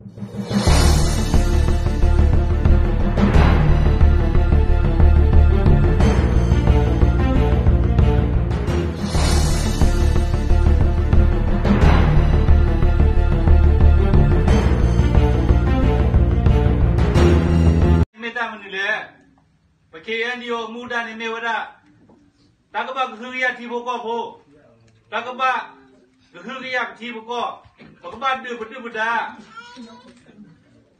မ့ၢ်တၢ်မနုၤလဲၣ်. ပ ခ့ၣ်အဲၣ်ယူၣ် အမူဒါန့ၣ်မ့ၢ်ဝဲဒၣ် တၢ်ကဘၣ်ကဟုကယာ်ထံဖိကီၢ်ဖိ, တၢ်ကဘၣ်ကဟုကယာ်ပထံပကီၢ်, ပကဘၣ်ဒုးပဒုၣ်ပဒါ,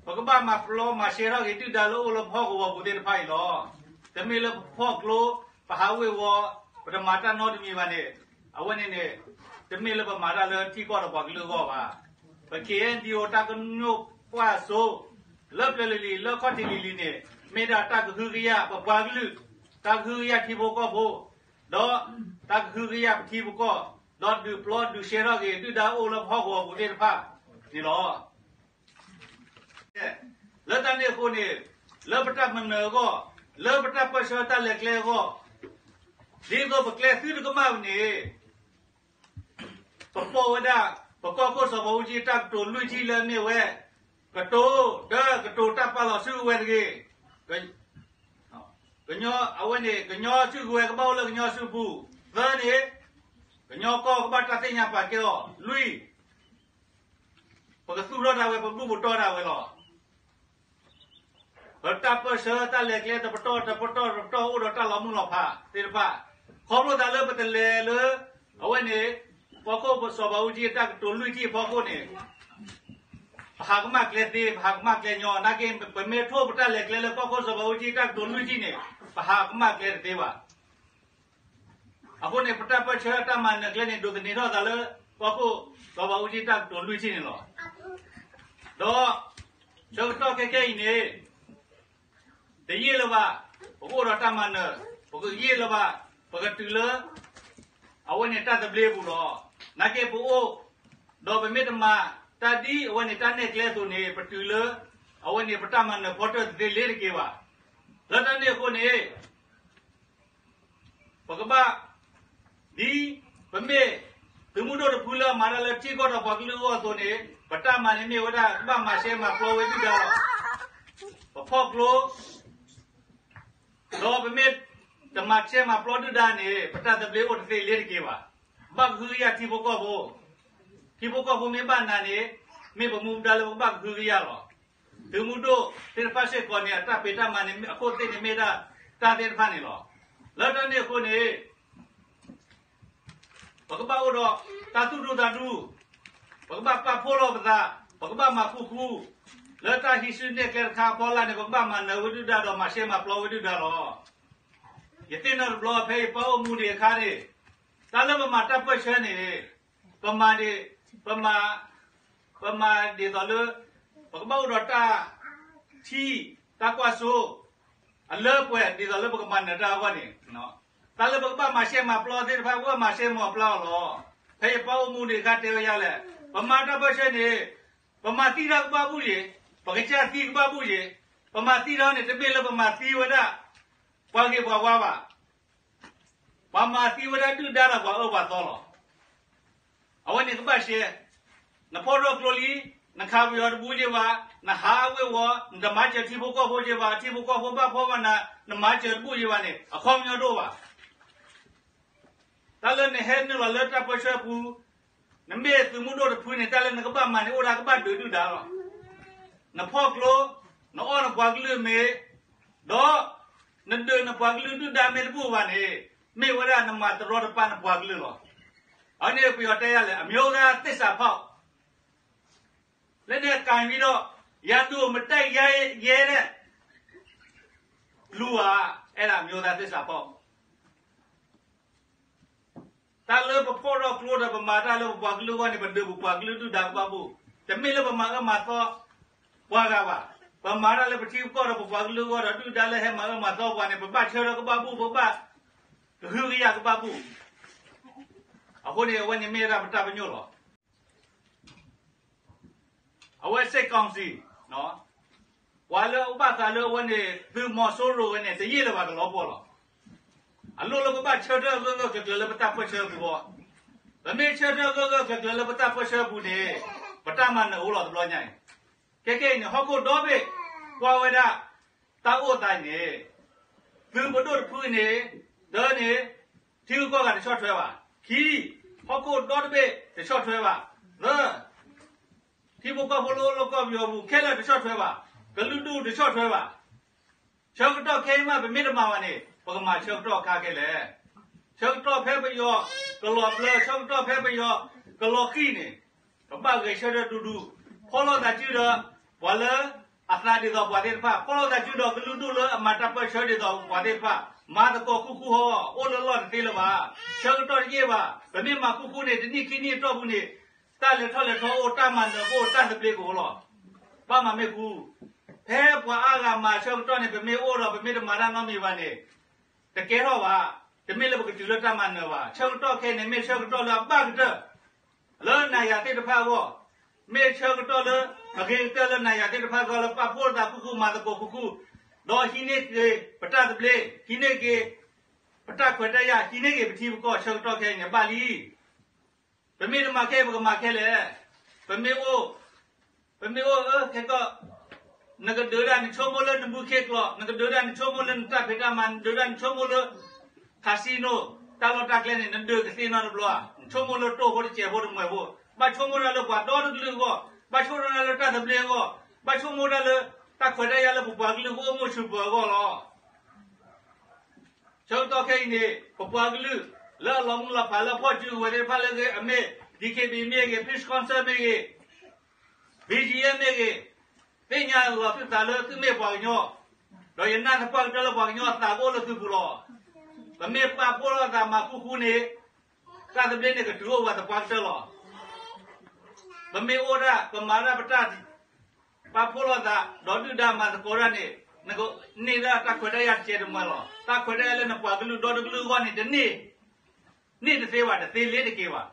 ပကဘၣ်မၤပျီမၤရှဲထီၣ်က့ၤဒုၣ်ဒါလၢအိၣ်လၢပဟီၣ်ကဝီၤပူၤသ့ၣ်တဖၣ်အံၤလီၤ. တမ့ၢ်လၢပဖီၣ်ကျိ ပဟးဝ့ၤဝီၤ ပတမၤတၢ်နီတမံၤဘၣ်န့ၣ်, အဝဲန့ၣ်န့ၣ် တမ့ၢ်လၢပမၤတၢ်လၢထံကီၢ်ဒီးပှၤကလုာ်အဂီၢ်ဘၣ်. ပ ခ့ၣ်အဲၣ်ယူၣ် တၢ်ကညိၣ်ပှၢ်စိ လၢပျၢၤလံၤလံၤ လၢခီၣ်ထံးလံၤလံၤန့ၣ် မ့ၢ်ဒၣ်တၢ်ကဟုကယာ်ပပှၤကလုာ်, တၢ်ကဟုကယာ်ထံဖိကီၢ်ဖိ, ဒီးတၢ်ကဟုကယာ်ပထံပကီၢ်, ဒီးဒုးပျီဒုးရှဲထီၣ်က့ၤ ဒုၣ်ဒါအိၣ်လၢပဟီၣ်ကဝီၤပူၤသ့ၣ်တဖၣ်န့ၣ်လီၤ. လၢတၢ်န့ၣ်အဃိန့ၣ်, လၢပတၢ်မၤနၢၤအဂီၢ်, လၢပတၢ်ပၢၢ်ဆၢတၢ်လဲၤကျဲအဂီၢ်, ဒ်သိးပကျဲသုတကမၣ်ဝဲန့ၣ်, ပပိာ်ဝဲဒၣ် ပကီၢ်ခိၣ်စီၤဘၣ်အူကၠံ တၢ်ကတိၤလွံၢ်ထံၣ်လၢအမ့ၢ်ဝဲ, ကတိၤ, တၢ, ကတိၤတၢ်ပာ်လီၤစုကဝဲၤတဂ့ၤ. ကညီ, အဝဲန့ၣ် ကညီစုကဝဲၤကဘၣ်အိၣ်လၢကညီစုပူၤ, သၢန့ၣ်, ကညီကီၢ်ကဘၣ်တၢ်သ့ၣ်ညါပာ်ကဲအီၤ, လွံၢ် ပကသူၣ်ထီၣ်ဒၣ်ဝဲ ပဘူၣ်ပတီၢ်ဒၣ်ဝဲလီၤ. ပတၢ်ပၢၢ်ဆၢတၢ်လဲၤကျဲတပတီၢ်တပတီၢ်တပတီၢ်အိၣ်ဒီးတၢ်လီၤမုၢ်လီၤဖးသ့ၣ်တဖၣ်, ခီဖျိသးလၢပတလဲၤလၢ အဝဲန့ၣ် ကီၢ်ခိၣ်စီၤဘၣ်အူကၠံအတၢ်ကတိၤလွံၢ်ထံၣ်အဖီခိၣ်န့ၣ်, ပဟးကမၣ်ကျဲသ့, ပဟးကမၣ်ကျဲညီ, နာ်က့ ပမ့ၢ်ထိၣ်ပတၢ်လဲၤကျဲလၢကီၢ်ခိၣ်စီၤဘၣ်အူကၠံတၢ်ကတိၤလွံၢ်ထံၣ်န့ၣ်, ပဟးကမၣ်ကျဲတသ့ဘၣ်. အဃိန့ၣ် ပတၢ်ပၢၢ်ဆၢတၢ်မၤနၢၤကျဲန့ၣ် ဒိးသန့ၤထီၣ်သးလၢ ကီၢ်ခိၣ်စီၤဘၣ်အူကၠံတၢ်ကတိၤလွံၢ်ထံၣ်န့ၣ်လီၤ. ဒီး ဆၢကတီၢ်ခဲခဲအံၤန့ၣ် တယံာ်လၢၤဘၣ်, ပကအိၣ်ဒီးတၢ်မၤနၢၤ, ပကယံာ်လၢၤဘၣ်, ပကတုၤလၢ အဝဲန့ၣ်တၢ်သဘျ့အပူၤလီၤ. နာ်က့ ပအိၣ်ဒီးပမ့ၢ်တမၤတၢ်ဒ်အဝဲန့ၣ်တၢ်နဲၣ်ကျဲအသိးန့ၣ် ပတုၤလၢ အဝဲန့ၣ်ပတၢ်မၤနၢၤဖီတၢၢ်တသ့လ့ၤတက့ၤဘၣ်. လၢတၢ်န့ၣ်အဃိန့ၣ် ပကဘၣ် ဒ်ပမ့ၢ်သုးမုၢ်ဒိၣ်တဖုလၢအမၤတၢ်လၢထံကီၢ်ဒီးပှၤကလုာ်အဂီၢ်အသိးန့ၣ်, ပတၢ်မၤန့ၣ်မ့ၢ်ဝဲဒၣ် ကဘၣ်မၤရှဲမၤပျီဝဲဒုၣ်ဒါလီၤ. ပဖီၣ်ကျိ ဒီးပမ့ၢ်တမၤရှဲမၤပျီဒုၣ်ဒါန့ၣ် ပတၢ်သဘျ့အိၣ်တသ့လ့ၤတက့ၤဘၣ်. ဘၣ်ကဟုကယာ်ထံဖိကီၢ်ဖိ, ထံဖိကီၢ်ဖိမ့ၢ်ဘၣ်နၤန့ၣ် မ့ၢ်ပမူပဒါလၢပကဘၣ်ကဟုကယာ်လီၤ. သုးမုၢ်ဒိၣ်သ့ၣ်တဖၣ်စ့ၢ်ကီးန့ၣ် အတၢ်ဖံးတၢ်မၤန့ၣ် အခိၣ်သ့ၣ်န့ၣ်မ့ၢ်ဒၣ်တၢ်သ့ၣ်တဖၣ်န့ၣ်လီၤ. လၢတၢ်န့ၣ်အဃိန့ၣ် ပကဘၣ်အိၣ်ဒီးတၢ်သူၣ်ဒူသးဒူ, ပကဘၣ်ပာ်ဖှိၣ်လီၤပသး, ပကဘၣ်မၤခူသူၣ်, လၢတၢ်ဟံးစုနဲၣ်ကျဲတခါအဖီလာ်န့ၣ် ပကဘၣ်မၤနၢၤဝဲဒုၣ်ဒါဒီးမၤရှဲမၤပျီဝဲဒုၣ်ဒါလီၤ. ယသ့ၣ်နီၣ်တဘျီဖဲယပၢ်အိၣ်မူဒံးအခါန့ၣ်, တၢ်လၢပမၤတၢ်ပၢၢ်ဆၢန့ၣ် ပမၤဒ်, ပမၤ, ပမၤဒ်သိးလၢ ပကဘၣ်အိၣ်ဒီးတၢ်ထံၣ်တၢ်ကွၢ်စိ အလၢပှဲၤဒ်သိးလၢပကမၤနၢၤတၢ်အဂီၢ်န့ၣ်, တၢ်လၢပကဘၣ်မၤရှဲမၤပျီသ့ၣ်တဖၣ် ပကဘၣ်မၤရှဲမၤပျီအီၤလီၤ. ဖဲယပၢ်အိၣ်မူဒံးအခါတဲဝဲဒ်လဲၣ်, ပမၤတၢ်ပၢၢ်ဆၢန့ၣ် ပမၤသံတၢ်ကဘၣ်ဘူၣ်ယ့ၤ, ပကစၢ်သံကဘၣ်ဘူၣ်ယ့ၤ, ပမၤသံတၢ်န့ၣ် တမ့ၢ်လၢပမၤသံဝဲဒၣ် ပှၤဂ့ၤပှၤဝါဘၣ်. ပှၤမၤသံဝဲဒၣ်ဒုၣ်ဒါဒီးပှၤအၢပှၤသီလီၤ. အဝဲန့ၣ်ကဘၣ်ရှဲ, နဖီၣ်ထီၣ်ကျိလံ, နခးပယီၤတဘူးယ့ၤဘၣ်, နဟးဝ့ၤဝီၤ, နတမၤစၢၤထံဖိကီၢ်ဖိယ့ၤဘၣ်, ထံဖိကီၢ်ဖိဘၣ်ဖီၣ်ဘၣ်နၤ, နမၤစၢၤတဘူးယ့ၤဘၣ်န့ၣ် အခီပညီတအိၣ်ဘၣ်. တၢ်လၢနဟဲနုာ်လီၤလၢတၢ်ပၢၢ်ဆၢပူၤ, နမ့ၢ်သုးမုၢ်ဒိၣ်တဖုန့ၣ် တၢ်လၢနကဘၣ်မၤန့ၣ် အိၣ်ဒၣ်ကဘၣ်ဒုးဒုၣ်ဒါလီၤ. နဖီၣ်ကျိ, နအီၣ်နပှၤကလုာ်မ့ၤ, ဒီးနဒုးနပှၤကလုာ်ဒုၣ်ဒါမ့ၢ်တဘူးဘၣ်န့ၣ်, မ့ၢ်ဝဲဒၣ်နမၤတရီတပါနပှၤကလုာ်လီၤ. အန့ၣ်ပယီၤတဲယၤလဲၣ် အမျိုးသားသစ္စာဖောက်, လက်နက်ကိုင်ပြီးတော့ ရန်သူကို မတိုက်ရဲတဲ့ လူဟာ အဲ့ဒါ မျိုးသားသစ္စာဖောက်. တၢ်လၢပဖီၣ်ထီၣ်ကျိဒီးပမၤတၢ်လၢပပှၤကလုာ်အဂီၢ်န့ၣ် ပဒုးပပှၤကလုာ်ဒုၣ်ဒါကဘၣ်ဘူၣ်, တမ့ၢ်လၢပမၤအၢမၤသီပှၤဂၤဘၣ်. ပမၤတၢ်လၢပထံပကီၢ်ဒီးပပှၤကလုာ်အဂီၢ်ဒီး ဒုၣ်ဒါလၢဟဲမၤအၢမၤသီပှၤန့ၣ် ပဘၣ်ဆၢထၢၣ်ကဘၣ်ဘူၣ်, ပဘၣ်ကဟုကယာ်ကဘၣ်ဘူၣ်. အဃိန့ၣ် အဝဲန့ၣ်မ့ၢ်ဝဲဒၣ်ပတၢ်ပညိၣ်လီၤ. အဝဲ စစ်ကောင်စီ, ပှၤလၢအဘၣ်သးလၢအဝဲန့ၣ် သုးမီၤစိရိၤဝဲန့ၣ် တယံာ်လၢၤဘၣ်ကလီၤပှီၢ်လီၤ. အလိၣ်လၢပဘၣ်ဆၢထၢၣ်ဂၢၢ်ဂၢၢ်ကျၢၤကျၢၤလၢပတၢ်ပၢၢ်ဆၢပူၤအဂီၢ်, ပမ့ၢ်ဆၢထၢၣ်ဂၢၢ်ဂၢၢ်ကျၢၤကျၢၤလၢပတၢ်ပၢၢ်ဆၢပူၤန့ၣ် ပတၢ်မၤနၢၤအိၣ်လီၤတဘျီညါအံၤ. ခဲကနံၣ်အံၤန့ၣ် ဟီၣ်ခိၣ်ဒီဘ့ၣ် ကွၢ်ဝဲဒၣ် တၢ်အိၣ်သးအံၤန့ၣ် သုးပဒိၣ်တဖုအံၤန့ၣ် တၢန့ၣ် ထံဂုၤကီၢ်ဂၤတဆီၣ်ထွဲဘၣ်. ခံ, ဟီၣ်ခိၣ်ဒီတဘ့ၣ်တဆီၣ်ထွဲဘၣ်. သၢ, ထံဖိကီၢ်ဖိလၢအိၣ်လၢကီၢ်ပယီၤပူၤခဲလၢာ်တဆီၣ်ထွဲဘၣ်. ကလုာ်ဒူၣ်တဆီၣ်ထွဲဘၣ်. ဆၢကတီၢ်ခဲအံၤမး ပမ့ၢ်တမၤဘၣ်န့ၣ် ပကမၤဆၢကတီၢ်အခါခဲလဲၣ်. ဆၢကတီၢ်ဖဲပယီၤကလီၤဘျၢ, ဆၢကတီၢ်ဖဲပယီၤကလီၤဃံၤန့ၣ် ကဘၣ်ဂဲၤဆၢထၢၣ်ဒူဒူ, ဖီၣ်လိာ်သးစုဒီး ပှၤလၢအသးဒ်သိးပှၤသ့ၣ်တဖၣ်, ဖီၣ်လိာ်သးစုဒီးကလုာ်ဒူၣ်လၢအမၤတၢ်ပၢၢ်ဆၢဒ်သိးပှၤသ့ၣ်တဖၣ်, မၤသကိးဃူဃူဟီ, အိၣ်လၢလီၢ်တသ့လၢၤဘၣ်. ဆၢကတီၢ်တယံာ်ဘၣ်. ပမ့ၢ်မၤဃူဃူန့ၣ် တနံၣ်ခံနံၣ်အတီၢ်ပူၤန့ၣ် တၢ်လဲၤထီၣ်လဲၤထီအိၣ်, တၢ်မၤနၢၤကအိၣ်, တၢ်သဘျ့ကအိၣ်လီၤ. ဘၣ်မၤမ့ၢ်ဃူ, ဖဲပှၤအါဂၤမၤဆၢကတီၢ်န့ၣ် ပမ့ၢ်အိၣ်ဒီး ပမ့ၢ်တမၤတၢ်နီတမံၤဘၣ်န့ၣ် တကဲထီၣ်ဘၣ်. တမ့ၢ်လၢပကတုၤလၢတၢ်မၤနၢၤဘၣ်. ဆၢကတီၢ်ခဲအံၤန့ၣ် မ့ၢ်ဆၢကတီၢ်လၢအဘၣ်ကတၢၢ် လၢနၤယၤသ့ၣ်တဖၣ်အဂီၢ်, မ့ၢ်ဆၢကတီၢ်လၢအဂ့ၤကတၢၢ်လၢနၤယၤသ့ၣ်တဖၣ်အဂီၢ် လၢပာ်ဖှိၣ်လိာ်သးဃူဃူ, မၤသကိးဃူဃူ, ဒီးဟံးန့ၢ်က့ၤပတၢ်သဘျ့, ဟံးန့ၢ်က့ၤပတၢ်ခွဲးတၢ်ယာ်, ဟံးန့ၢ်က့ၤပထံပကီၢ်. ဆၢကတီၢ်ခဲအံၤန့ၣ် ဘၣ်လံ. ပမ့ၢ်တမၤခဲအံၤ ပကမၤခဲလဲၣ်. ပမ့ၢ်အိၣ်, ပမ့ၢ်အိၣ်အၢခဲကီၢ်, နကဒုးဒၣ်နဆိကမိၣ်လၢနမူခ့ကျိး, နကဒုးဒၣ်နဆိကမိၣ်လၢနတၢ်ဖံးတၢ်မၤ, နဒုးဒၣ်နဆိကမိၣ်လၢ casino တၢ်လီၢ်တၢ်ကျဲန့ၣ် နဒုးကသ့နီတဘျီဧါ. နဆိကမိၣ်လၢတိၢ်ဖိတစဲးဖိတမှဲၤဖိ, ဘၣ်ဆိကမိၣ်တၢ်လၢပှၤဒီတကလုာ်အဂီၢ်, ဘၣ်ဆိကမိၣ်တၢ်လၢတၢ်သဘျ့အဂီၢ်, ဘၣ်ဆိကမိၣ်တၢ်လၢ တၢ်ခွဲးတၢ်ယာ်လၢပပှၤကလုာ်ကအိၣ်မူဆူၣ်ပၢၤအဂီၢ်လီၤ. ဆၢကတီၢ်ခဲအံၤန့ၣ် ပပှၤကလုာ်လၢအလီၤမုၢ်လီၤဖး လၢအဖီၣ်စုကဝဲၤသ့ၣ်တဖၣ်လၢအဂ့ၤ အမ့ၢ် DKBA မ့ၢ်ဂ့ၤ, Peace Council မ့ၢ်ဂ့ၤ, BGF မ့ၢ်ဂ့ၤ, သ့ၣ်ညါလီၤသုသးလၢသုမ့ၢ်ပှၤကညီ, ဒီးယနာ်သပှၢ်ကတၢၢ်လၢပှၤကညီအသးကအိၣ်လၢသုပူၤလီၤ. ပမ့ၢ်ပာ်ဖှိၣ်လိာ်သးမၤဃူဃူန့ၣ် တၢ်သဘျ့န့ၣ်ကတုၤအိၣ်ပှၤသပှၢ်ကတၢၢ်လီၤ. ပမ့ၢ်အိၣ်ဒၣ် ပမၤဒၣ်ပတၢ် ပာ်ဖှိၣ်လိာ်သး ဒီးဒုၣ်ဒါမၤသကိးတၢ်န့ၣ် နကန့ၢ်ဒၣ်တၢ်ခွဲးတၢ်ယာ်တစဲးတမှဲၤလီၤ. တၢ်ခွဲးတၢ်ယာ်လၢနပှၤကလုာ်ဒီတကလုာ်အဂီၢ်န့ၣ် တန့ၢ်, န့ၢ်တသ့ဘၣ်, တသ့လ့ၤတက့ၤဘၣ်.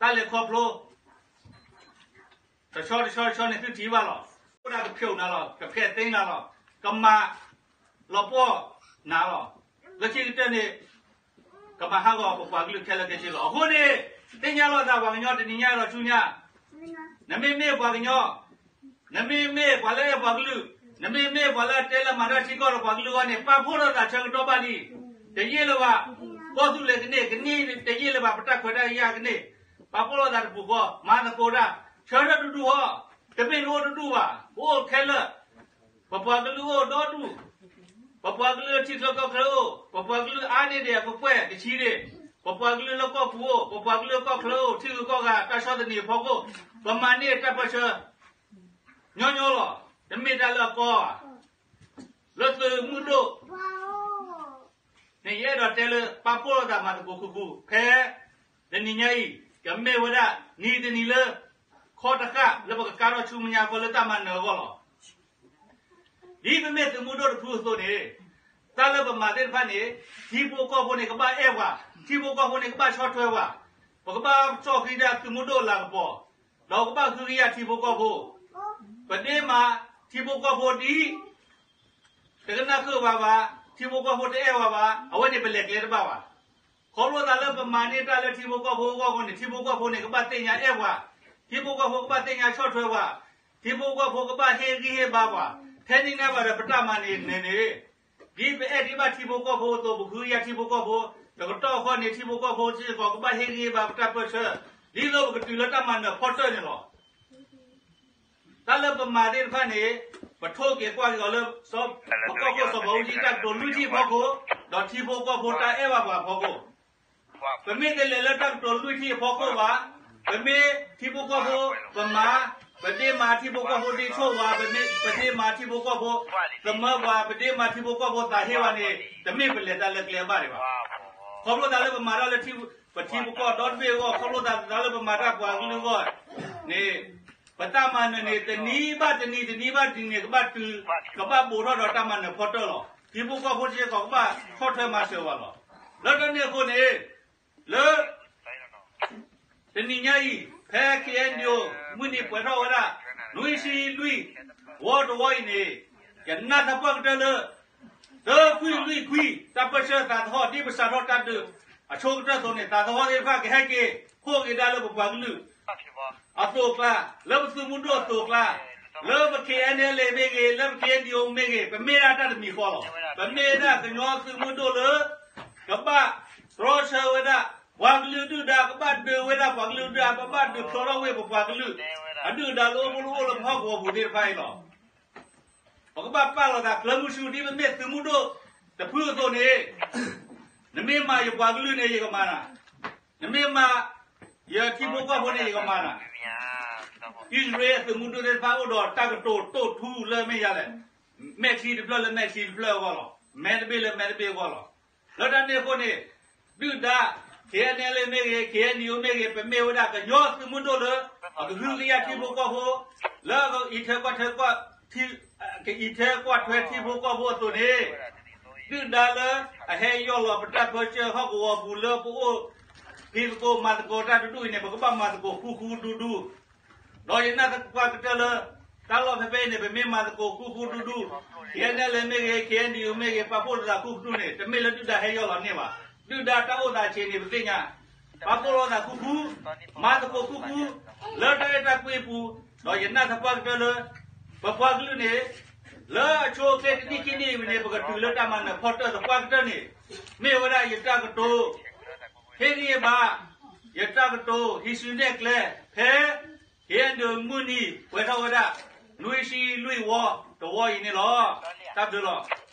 တၢ်လဲၤခီဖျိ တဆီတဆီတဆီန့ၣ် သုထံၣ်ဘၣ်လီၤ. အိၣ်ဒၣ်ကဖျိးနၤလီၤ, ကဖျဲးသ့နၤလီၤ, ကမၤလီၤပှီၢ်နၤလီၤ. လၢခံကတၢၢ်န့ၣ် ကမၤဟးဂီၤပပှၤကလုာ်ခဲလၢာ်ခဲဆ့လီၤ. အဃိန့ၣ် သ့ၣ်ညါလိာ်သးပှၤကညီတနံၤညါဒီးဆူညါ, နမ့မ့ၢ်ပှၤကညီ, နမ့မ့ၢ်ပှၤလၢအဲၣ်ပှၤကလုာ်, နမ့မ့ၢ်ပှၤလၢအတဲလၢမၤတၢ်ထံကီၢ်ဒီးပှၤကလုာ်အဂီၢ်န့ၣ် ပာ်ဖှိၣ်လိာ်သးဆၢကတီၢ်ဘၣ်လံ. တယံာ်လၢၤဘၣ်, ကီၢ်သူလ့ၤကန့ၢ်, ကန့ၢ်တယံာ်လၢၤဘၣ်, ပတၢ်ခွဲးတၢ်ယာ်ကန့ၢ်, ပာ်ဖှိၣ်လိာ်သးတပူၤဃီ, မၤသကိးတၢ်, ဆၢထၢၣ်ဒူဒူဃီ, တမ့ၢ်နအိၣ်တဒူဘၣ်, ပအိၣ်ခဲလၢာ် ပပှၤကလုာ်အိၣ်ဒီဒူၣ်, ပပှၤကလုာ်ထံချၢကီၢ်ချၢအိၣ်, ပပှၤကလုာ်အါန့ၢ်ဒံးအကကွဲၢ်ကဆံးဒံး, ပပှၤကလုာ်လၢကီၢ်ပူၤအိၣ်, ပပှၤကလုာ်ကီၢ်ချၢအိၣ်, ထံဂုၤကီၢ်ဂၤတၢ်ဆီၣ်သနံးအဖီခိၣ်, ပမၤန့ၢ်တၢ်ပၢၢ်ဆၢ ညီညီလီၤ. တမ့ၢ်တၢ်လၢအကီဘၣ်. လၢသုးမုၢ်ဒိၣ် န့ၣ် ယအဲၣ်ဒိးတဲလၢ ပာ်ဖှိၣ်လိာ်သးမၤသကိးဃူဃူ ဖဲတနံၤညါအံၤ ကမ့ၢ်ဝဲဒၣ်နံၤတနံၤလၢ ခီတဃၣ်လၢပကကါထီၣ်ဆူမဲာ်ညါဃီလၢတၢ်မၤနၢၤအဂီၢ်လီၤ. ဒ်ပမ့ၢ်သုးမုၢ်ဒိၣ်တဖုအသိးန့ၣ် တၢ်လၢပမၤသ့ၣ်တဖၣ်န့ၣ် ထံဖိကီၢ်ဖိန့ၣ် ကဘၣ်အဲၣ်ပှၤ, ထံဖိကီၢ်ဖိန့ၣ် ကဘၣ်ဆီၣ်ထွဲပှၤ, ပကဘၣ်ဆီၣ်ဃံတၢ်သုးမုၢ်ဒိၣ်အလၤကပီၤ, ဒီးကဘၣ်ဃုကယာ်ထံဖိကီၢ်ဖိ, ပဒ့မၤထံဖိကီၢ်ဖိဒ် တကနၣ်ဃုာ်ဘၣ်ဘၣ်, ထံဖိကီၢ်ဖိတအဲၣ်ဝဲဘၣ်, အဝဲန့ၣ်ပလဲၤကျဲတဘၣ်ဘၣ်. ခီဖျိသးလၢပမၤန့ၢ်တၢ်လၢထံဖိကီၢ်ဖိအဂီၢ်အဃိန့ၣ် ထံဖိကီၢ်ဖိန့ၣ် ကဘၣ်သ့ၣ်ညါအဲၣ်ပှၤ, ထံဖိကီၢ်ဖိကဘၣ်သ့ၣ်ညါဆီၣ်ထွဲပှၤ, ထံဖိကီၢ်ဖိကဘၣ်ဟ့ၣ်ဂံၢ်ဟ့ၣ်ဘါပှၤ, ဖဲန့ၣ်န့ၣ်ဘၣ်ဒီးပတၢ်မၤန့ၣ်န့ၣ်န့ၣ် ဒ်ပအဲၣ်ဒိးဘၣ်ထံဖိကီၢ်ဖိအသိး ပဃုကယာ်ထံဖိကီၢ်ဖိ, တကတီၢ်ဃီန့ၣ် ထံဖိကီၢ်ဖိစ့ၢ်ကီး ကဘၣ်ဟ့ၣ်ဂံၢ်ဟ့ၣ်ဘါပတၢ်ပၢၢ်ဆၢ, ဒ်သိးပကတုၤလၢတၢ်မၤနၢၤဖီတၢၢ်န့ၣ်လီၤ. တၢ်လၢပမၤသ့ၣ်တဖၣ်န့ၣ် ပထိၣ်က့ၤကွၢ်က့ၤအီၤလၢ ပကီၢ်ခိၣ်စီၤဘးအူကၠံ တၢ်ကတိၤလွံၢ်ထံၣ်အဖီခိၣ်, ဒီးထံဖိကီၢ်ဖိတၢ်အဲၣ်ဘၣ်ပှၤအဖီခိၣ်, ပမ့ၢ်တလဲၤလၢတၢ်ကတိၤလွံၢ်ထံၣ်အဖီခိၣ်ဘၣ်, ပမ့ၢ်ထံဖိကီၢ်ဖိ ပမၤ, ပဒ့မၤထံဖိကီၢ်ဖိဒ်ဆိၣ်ဝဲ, ပမ့ၢ်ပဒ့မၤထံဖိကီၢ်ဖိ, သမၢပှၤ, ပဒ့မၤထံဖိကီၢ်ဖိသးဟ့ဝဲန့ၣ် တမ့ၢ်ပလဲၤတၢ်လၢကျဲဘၣ်ဒံးဘၣ်. ခီဖျိသးလၢပမၤတၢ်လၢ ပထံပကီၢ်ဒီတဘ့ၣ်အဂီၢ်, ခီဖျိသးလၢပမၤတၢ်ပှၤကလုာ်အဂီၢ်န့ၣ် ပတၢ်မၤနၢၤန့ၣ် တနံၤဘၣ်တနံၤ, တနံၤဘၣ်တနံၤန့ၣ် ကဘၣ်တုၤ, ကဘၣ်ဘူးထီၣ်ဒီးတၢ်မၤနၢၤဖီတၢၢ်လီၤ. ထံဖိကီၢ်ဖိစ့ၢ်ကီး ကဘၣ်ဆီၣ်ထွဲမၤစၢၤဝဲလီၤ. လၢတၢ်န့ၣ်အဃိန့ၣ် လၢ တနံၤညါအံၤ ဖဲ ခ့ၣ်အဲၣ်ယူၣ် မုၢ်နံၤပှဲၤထီၣ်ဝဲဒၣ် နွံဆံလွံၢ် ဝီတဝီအံၤန့ၣ် ယနာ်သပှၢ်ကတၢၢ်လၢ တခွံလွံၢ်ခွံ တၢ်ပၢၢ်ဆၢသးသဟီၣ် ဒ်ပစးထီၣ်တၢ်ဒုးအဆိကတၢၢ်အသိးန့ၣ် သးသဟီၣ်သ့ၣ်တဖၣ်ကဟဲက့ၤ ဖှိၣ်က့ၤဒၣ်လၢပပှၤကလုာ်အသိးအကျါ, လၢပသုးမုၢ်ဒိၣ်အသိးအကျါ လၢပ K N L A မ့ၢ်ဂ့ၤ, လၢပ K N D O မ့ၢ်ဂ့ၤ, ပမ့ၢ်ဒၣ်တၢ်တမံၤဃီလီၤ. ပမ့ၢ်ဒၣ်ကညီသုးမုၢ်ဒိၣ်လၢ ကဘၣ်တြီဆၢဝဲဒၣ် ပှၤကလုာ်ဒုၣ်ဒါ, ကဘၣ်ဒုးဝဲဒၣ်ပှၤကလုာ်ဒုၣ်ဒါ, ပဘၣ်ဒုးဖျိးထီၣ်ဝဲပပှၤကလုာ် အဒုၣ်ဒါလၢအိၣ်မူလၢအိၣ်လၢပဟီၣ်ကဝီၤပူၤသ့ၣ်တဖၣ်အံၤလီၤ. ပကဘၣ်ပာ်လီၤသး ကျဲမုၢ်ဆူၣ်ဒ်ပမ့ၢ်သုးမုၢ်ဒိၣ်တဖုအသိးန့ၣ်, နမ့ၢ်မၤယပှၤကလုာ်န့ၣ် ယကမၤနၤ, နမ့ၢ်မၤယထံဖိကီၢ်ဖိန့ၣ် ယကမၤနၤ. အံၣ်စရ့လးအသုးမုၢ်ဒိၣ်သ့ၣ်တဖၣ်အိၣ်ဒီးတၢ်ကတိၤတိာ်ထူလၢမ့ၢ်ယၤလဲၣ်, မဲာ်ချံတဖျၢၣ်လၢမဲာ်ချံတဖျၢၣ်အဂီၢ်လီၤ. မဲတဘ့ၣ်လၢမဲာ်တဘ့ၣ်အဂီၢ်လီၤ. လၢတၢ်န့ၣ်အဃိန့ၣ်, ဒုၣ်ဒါ K N L A မ့ၢ်ဂ့ၤ, K N D O မ့ၢ်ဂ့ၤ, ပမ့ၢ်ဝဲဒၣ်ကညီသုးမုၢ်ဒိၣ်လၢ အကဟုကယာ်ထံဖိကီၢ်ဖိ, လၢအကအံးထွဲကွၢ်ထွဲ ကအံးထွဲကွၢ်ထွဲထံဖိကီၢ်ဖိအသိးန့ၣ်, ဒုၣ်ဒါလၢအဟဲယီၢ်လီၤပတၢ်ပၢဆှၢဟီၣ်ကဝီၤပူၤလၢပအိၣ်ဖံးသကိးမၤသကိးတၢ်တဒူၣ်အံၤန့ၣ် ပကဘၣ်မၤသကိးဃူဃူဒူဒူ, ဒီးယနာ်သပှၢ်ကတၢၢ်လၢ တၢ်လီၢ်ဖဲဖဲအံၤန့ၣ် ပမ့ၢ်မၤသကိးဃူဃူဒူဒူ, K N L A မ့ၢ်ဂ့ၤ, K N D O မ့ၢ်ဂ့ၤ, ပာ်ဖှိၣ်လိာ်သးဃူဃူန့ၣ် တမ့ၢ်လၢဒုၣ်ဒါဟဲယီၢ်လီၤန့ၢ်ဘၣ်. ဒုၣ်ဒါတၢ်အိၣ်သးဆံးန့ၣ် ပသ့ၣ်ညါ, ပာ်ဖှိၣ်လိာ်သးဃူဃူ, မၤသကိးဃူဃူ, လၢတၢ်အဲၣ်တၢ်ကွံအပူၤ, ဒီးယနာ်သပှၢ်ကတၢၢ်လၢ ပပှၤကလုာ်န့ၣ် လၢအဆိအချ့တနံၣ်ခံနံၣ်အံၤန့ၣ် ပကတုၤလၢတၢ်မၤနၢၤဖီတၢၢ်သပှၢ်ကတၢၢ်န့ၣ်, မ့ၢ်ဝဲဒၣ်ယတၢ်ကတိၤ ဟ့ၣ်ဂံၢ်ဘါ, ယတၢ်ကတိၤဟံးစုနဲၣ်ကျဲ ဖဲ K N D O မုၢ်နံၤပှဲၤထီၣ်ဝဲဒၣ် နွံဆံလွံၢ်ဝီတဝီအံၤန့ၣ်လီၤ. တၢ်ဘျုးလီၤ.